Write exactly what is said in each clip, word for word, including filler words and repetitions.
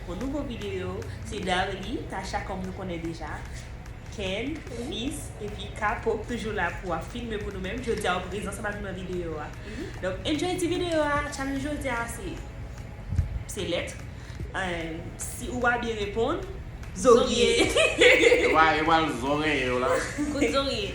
Yon nouvo videyo, se Darly, Tasha, kòm nou konnen deja. Ken, Fils, epi Capo k toujou la pou ap filme pou nou menm. Jodi a, yo prezan ansanm avèk nou nan videyo a. Donk, enjoy ti videyo a. Challenge jodi a, se, se lèt. Eh, si ou pa byen reponn, zorye. Yo pral, yo pral zorye yo la. Kout zorye.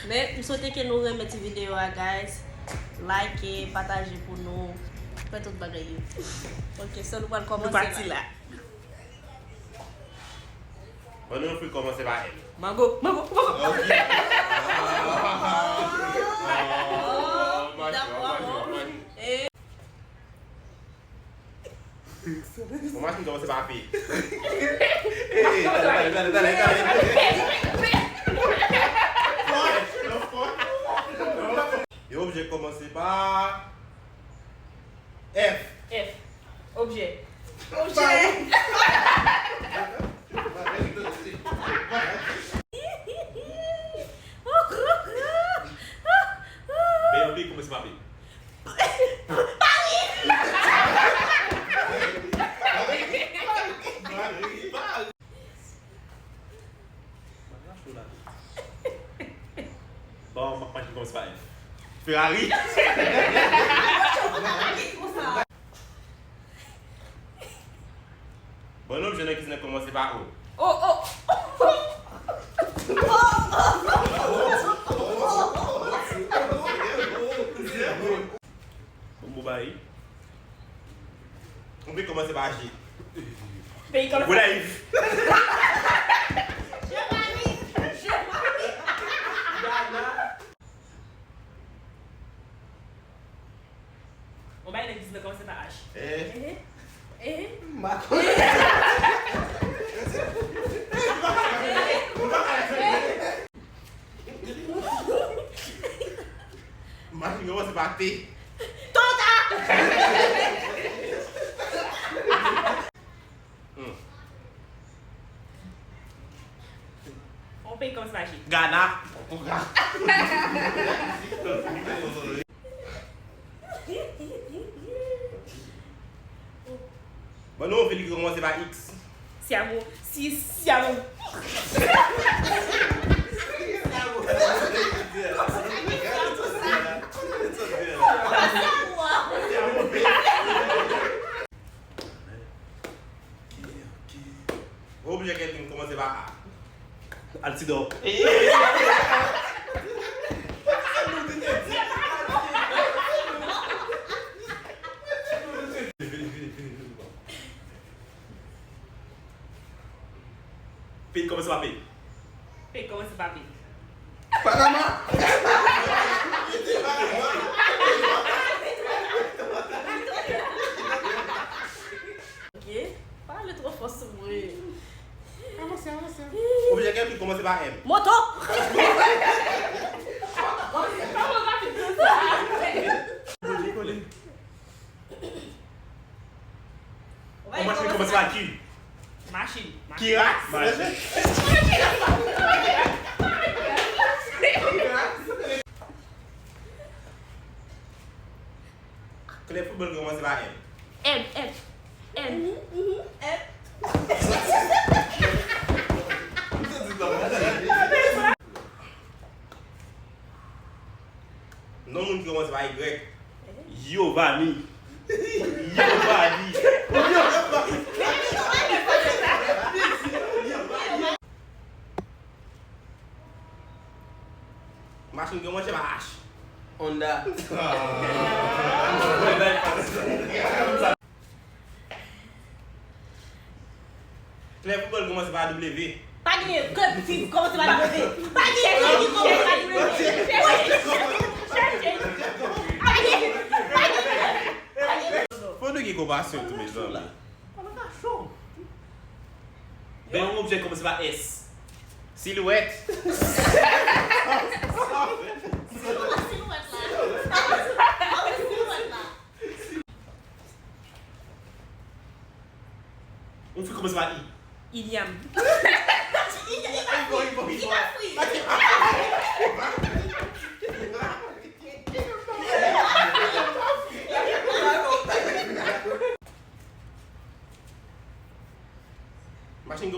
Men, m swete ke nou renmen ti videyo a, guys. Like, pataje pou nou. Fè tout bagay yo. Ok, so nou pral kòmanse la. Nou pati la. Bon, nou fè kòmanse pa M. Mango, mango, mango. Ok. Oh, dakò. Bon, machin kòmanse pa P. Ey, talè, talè, talè, talè, talè. Yon objè kòmanse pa F. F. Objè. Objè. Ben, yon peyi kòmanse pa P. Pari! Pari! Pari! Bon, m ap mache kòmanse pa F. Ferrari. Bon, objè nan kizin nan kòmanse pa O. O, o. Bon, bon, bay. Yon peyi kòmanse pa G. Peyi kòmanse pa Gonayiv. Jemani, Jemani. Ghana. Yon bagay nan biznis nan kòmanse pa H. Eh. Eh. Eh. M pa konnen. Machin kòmanse pa T. Tota! Hmm. Yon peyi kòmanse pa G. Ghana. Bon, non, yon vil ki kòmanse pa X. Siamo. Si, Siamo. Objè ki kòmanse pa A. Altidor. Peyi kòmanse pa P. Peyi kòmanse pa P. Panama. Ok. Pale twò fò sou mwen. Avanse, avanse. Objè ki kòmanse pa M. Moto. Kòman rapid konsa? Kole, kole. Yon machin kòmanse pa Q. Machin. Kiras. Machin. Klèb foutbòl ki kòmanse pa M. M, M, M. M. Non moun ki kòmanse pa Y. Giovanni. Giovanni. Machin ki kòmanse pa H. Honda. Klèb foutbòl kòmanse pa W. Pa genyen klèb ki kòmanse pa W. Pa genyen klèb ki kòmanse pa W. Chèche, chèche, chèche. Pa genyen, pa genyen, pa genyen. Fò nou gen konpasyon tou, mezanmi. Ben, yon objè kòmanse pa S. Silhouette. Silhouette la. Silhouette la. Yon fwi kòmanse pa I. Iliam. Iliam fwi.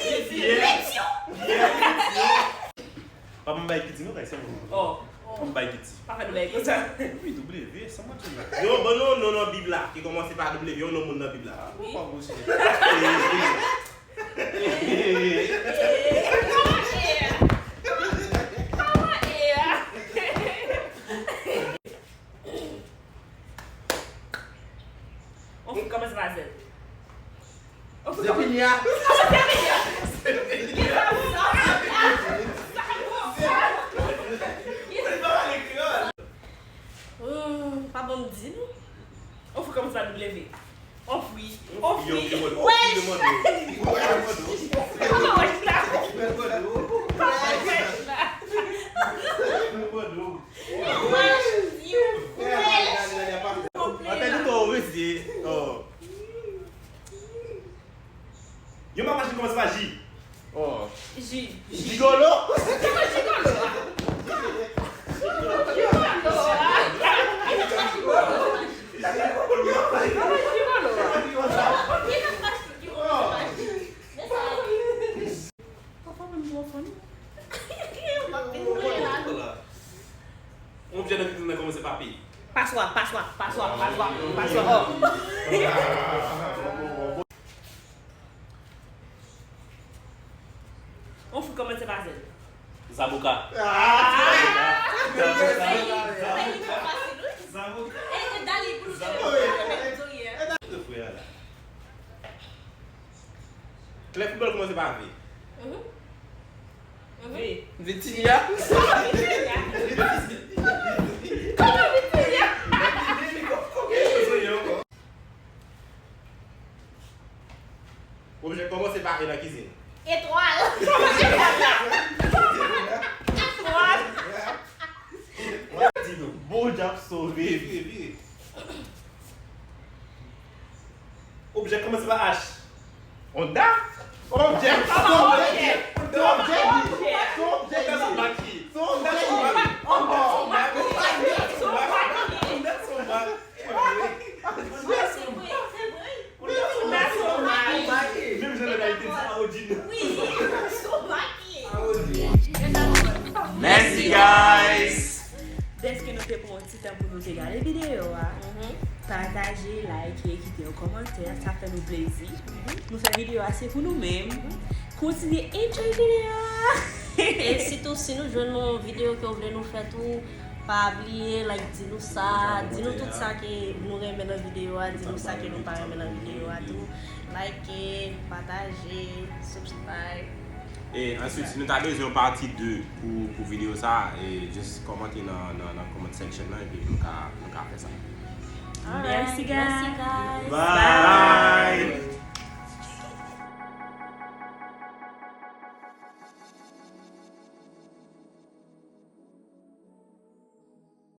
Piti. Piti. Papa m bay piti, non, kay, se mwen. Oh. Papa m bay piti. Pa fè nou bay konsa. Wi, W, se mwen ki la. Yo, bon, non, non, non, Bib la, ki kòmanse pa W, yon non moun nan Bib la. Wi. Pa bouche. On fout kòmanse pa Z. On fout kòmanse. Zefinya. Zefinya. Zefinya. Hmm, pa bon m di nou. On fout kòmanse pa W. On fwi. On fwi. Wèch. Kòman wèch la? Kòman wèch la? Wèch. Wèch. Atè nou tò wè se. Oh. Yon papa ki kòmanse pa J. Oh. J. Jigolo? Kòman jigolo a? Jigolo a? Kòman jigolo a? Papa menm twò funny. Objè nan kizin nan kòmanse pa P. Paswa, paswa, paswa, paswa, paswa. Oh. On fout kòmanse pa Z. Zaboka. Ah! Zaboka. Zaboka. Zaboka. Klè foutbòl kòmanse pa V. Mhm. Mhm. V. Vitinya. Vitinya. Kòman Vitinya? Objè kòmanse pa E nan kizin. Etwal. Etwal. Mwen di nou, bon djab sove. Vire, vire. Objè kòmanse pa H. Honda? Objè. Kòman objè? Kòman objè? Kòman objè? Kòman objè? Honda se yon mak ki. Kòman objè? Honda se yon mak. Honda se yon mak. Honda se yon mak. Honda se yon mak. Menm jan lè Dayiti di Aodine. Wi. Aodine. Mèsi, guys! Dèske nou te pran yon ti tan pou nou te gade videyo a. Mhm. Pataje, like, kite yon kòmantè, sa fè nou plezi. Nou fè videyo a se pou nou menm. Kontinye enjoy videyo a. E sitou si nou jwenn yon videyo ke w vle nou fè tou, pa bliye like, di nou sa, di nou tout sa ke nou renmen nan videyo a, di nou sa ke nou pa renmen nan videyo a tou. Like, pataje, subscribe. E answit, si nou ta bezwen yon pati de pou, pou videyo sa, e just kòmante nan, nan, nan comment section nan, epi nou ka, nou ka fè sa. Merci, guys. Merci, guys. Bye.